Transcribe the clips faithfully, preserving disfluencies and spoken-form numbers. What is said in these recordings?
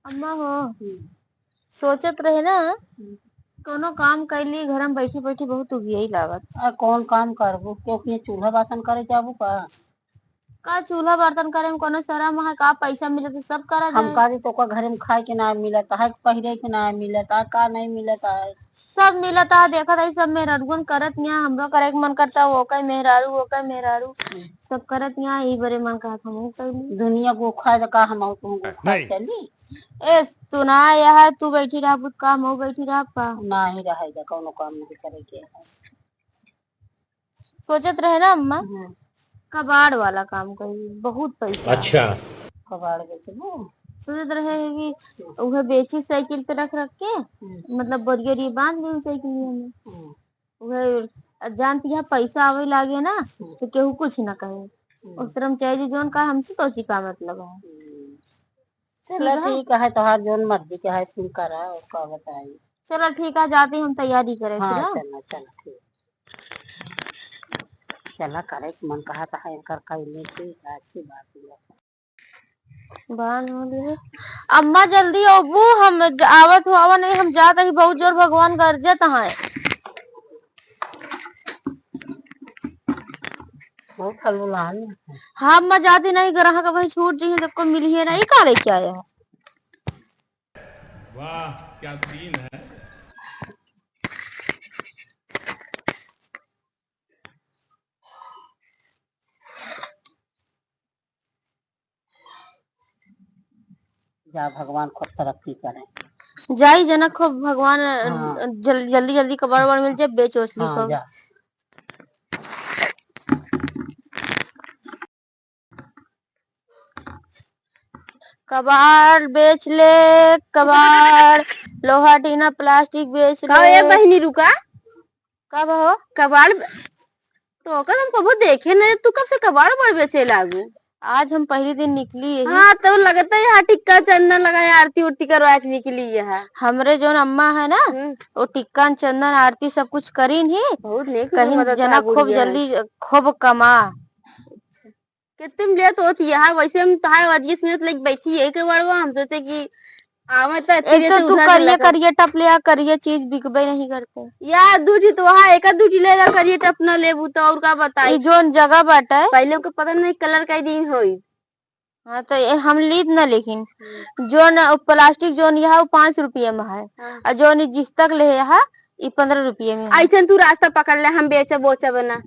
अम्मा हो, हम्म। सोचत रहे ना, हम्म। कौनो काम कैली, घर में बैठी बैठी बहुत उबियाई लागत। आ, कौन काम करबू? क्योंकि ये चूल्हा बासन करे जाबू का? का चूल्हा बर्तन करे में कोनो शरम है का? पैसा मिले तो सब करा हम जाए। का दी, तोका घरे में खाए के ना मिलत है, पहिरे के ना मिलत है, का नहीं मिलत है? सब मिलत है, देखत है सब मेहरारुअन करत यहाँ, हमरो करे के मन करता, वो कई मेहरारू, वो कई मेहरारू, हम्म। सब करत यहाँ, ई बरे मन कहत हमहू कैली। दुनिया को खाए तो का हम तू खाए नहीं। चली? ए, तू ना आया है, तू बैठी रहबू तो का हमहू बैठी रहब का? ना ही रहेगा, कौनो काम नहीं करे के है। सोचत रहे ना अम्मा, हम्म। कबाड़ वाला काम करी, बहुत पैसा। अच्छा। कबाड़ बेचबू? सोचत रहे कि उहे बेची साइकिल पे रख रख के, हम्म। मतलब बोरिया ओरिया बांध ली साइकिल में। हम्म। उहे, आ जानती है पैसा आवे लागे ना, हम्म। तो केहू कुछ ना कहे। हम्म। उस तरह हम चाहे जी जोन का हमसे तो उसी का मतलब है। हम्म। चलो ठीक है। ठीक है, तोहार जोन मर्जी के है, तुम करा, और का बताई। चलो ठीक है, जाते हम तैयारी करें हाँ, फिर, हाँ? चला, चला, ठीक। चला, करे के मन कहा था, एकर कइले ठीक है, अच्छी बात है। बान हो गए। अम्मा जल्दी अबू, हम ज-, आवत हो, आवा नहीं, हम जात ही, बहुत जोर भगवान गरजत हैं। बहुत हलवान। हाँ, अम्मा जाती नहीं, ग्राहक भाई छूट जी, देखो मिली है नहीं, का लेके आया है? वाह, क्या सीन है। जा भगवान खूब तरक्की करे। जाई जना खूब भगवान, अ, हाँ। जल-, जल्दी जल्दी कबाड़ वाड़ मिल जाए, बेच ओच ली हाँ, खूब। जा। कबाड़ बेच ले, कबाड़, लोहा, टीना, प्लास्टिक बेच का ए ले। बहिनी रुका? का बा हो? कबाड़ बे-, तो ओकर हम कबो देखे नहीं, तू कब से कबाड़ बड़ बेचे लागू? आज हम पहली दिन निकली यही। हाँ, तो लगता है यहाँ टिक्का चंदन लगाए, आरती उरती करवा के निकली यहाँ। हमरे जोन अम्मा है ना, हम्म। वो टिक्का चंदन आरती सब कुछ करीन ही। बहुत नेक कहीं मदद जना करा खूब बुढ़िया। जल्दी खूब कमा। कितने में लेत होत यहाँ, वैसे हम तहार आवाजिए सुनत लेके बैठी यही के बड़वा, हम सोचे कि आवे तो एक तो तू करिया करिया टप ले आ, करिया चीज बिकबे नहीं करते। यार, दू ठी तो वहाँ एक दू ठी ले जा, करिया टप ना लेबू तो और का बताई। ई जोन जगह बाटे। पहले ओके पता नहीं कलर का दिन होई। हाँ, तो ये हम लीत ना, लेकिन हम्म। जोन प्लास्टिक जोन यहाँ वो पाँच रुपये में है, हाँ। और जोन ई जिस तक ले यहाँ, ई पन्द्रह रुपये में है। ऐसन तू रास्ता पकड़ ले, हम बेचब ओचब ना।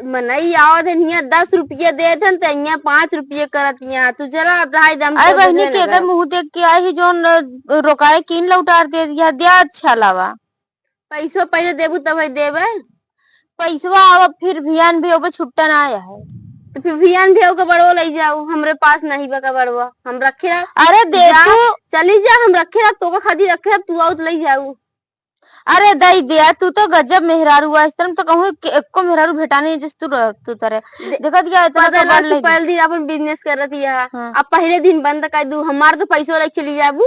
मनई आवत है, हियाँ दस रुपये देत हन, त हियाँ पाँच रुपये करत हियाँ। तू चला, अब रहाई दम अरे तो बहिनी, दूसरे के नगर। मुँह देख के आई ही, जोन, अ, रोकाए कीन लौटार दे दिया, दिया अच्छा लावा। पैसो पहले देबू तब है देबे। पैसवा आवा, फिर भियान भी होबे, छुट्टा ना आया है। तो फिर भियान भी होके बड़वा लई जाऊ, हमरे पास नहीं बा का बड़वा, हम रखे रह। अरे दे जा, तू। चली जा, हम रखे रह, तोका खातिर रखे रह, तू आउत लई जाऊ। अरे दई दिया, तू तो गजब मेहरारू हुआ, इस तरह तो कहूँ कि एको मेहरारू भेटाने जिस तू रह, तू तरे। दे-, देखत गया इतना पता ना कबाड़ तू ले पहले दिन अपन बिजनेस करत ही है, हाँ। अब पहले दिन बंद कर दू, हमार तो पैसो लेके चली जाबू।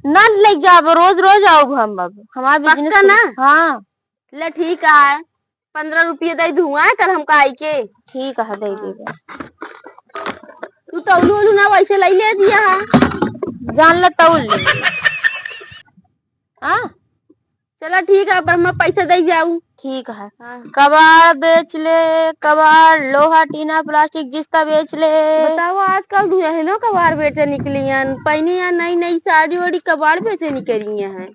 ना ले जाब, रोज रोज आउब हम, अब हमार पक्का बिजनेस ना? हाँ। ले ठीक है, पन्द्रह रुपये दे दूँ, आए कल हमका आई के। ठीक है, दे हाँ। देबे। तू तौलू ओलू ना वैसे लई ले दिया है। जान ले तौल ले। हाँ? चला ठीक है, पर हम पैसा दे जाऊ। ठीक है। हाँ। कबाड़ बेच ले, कबाड़, लोहा, टीना, प्लास्टिक, जिस्ता बेच ले। बताओ, आजकल दुल्हनो कबाड़ बेचे निकली हैं, पहनी हैं नई नई साड़ी ओड़ी, कबाड़ बेचे निकली हैं।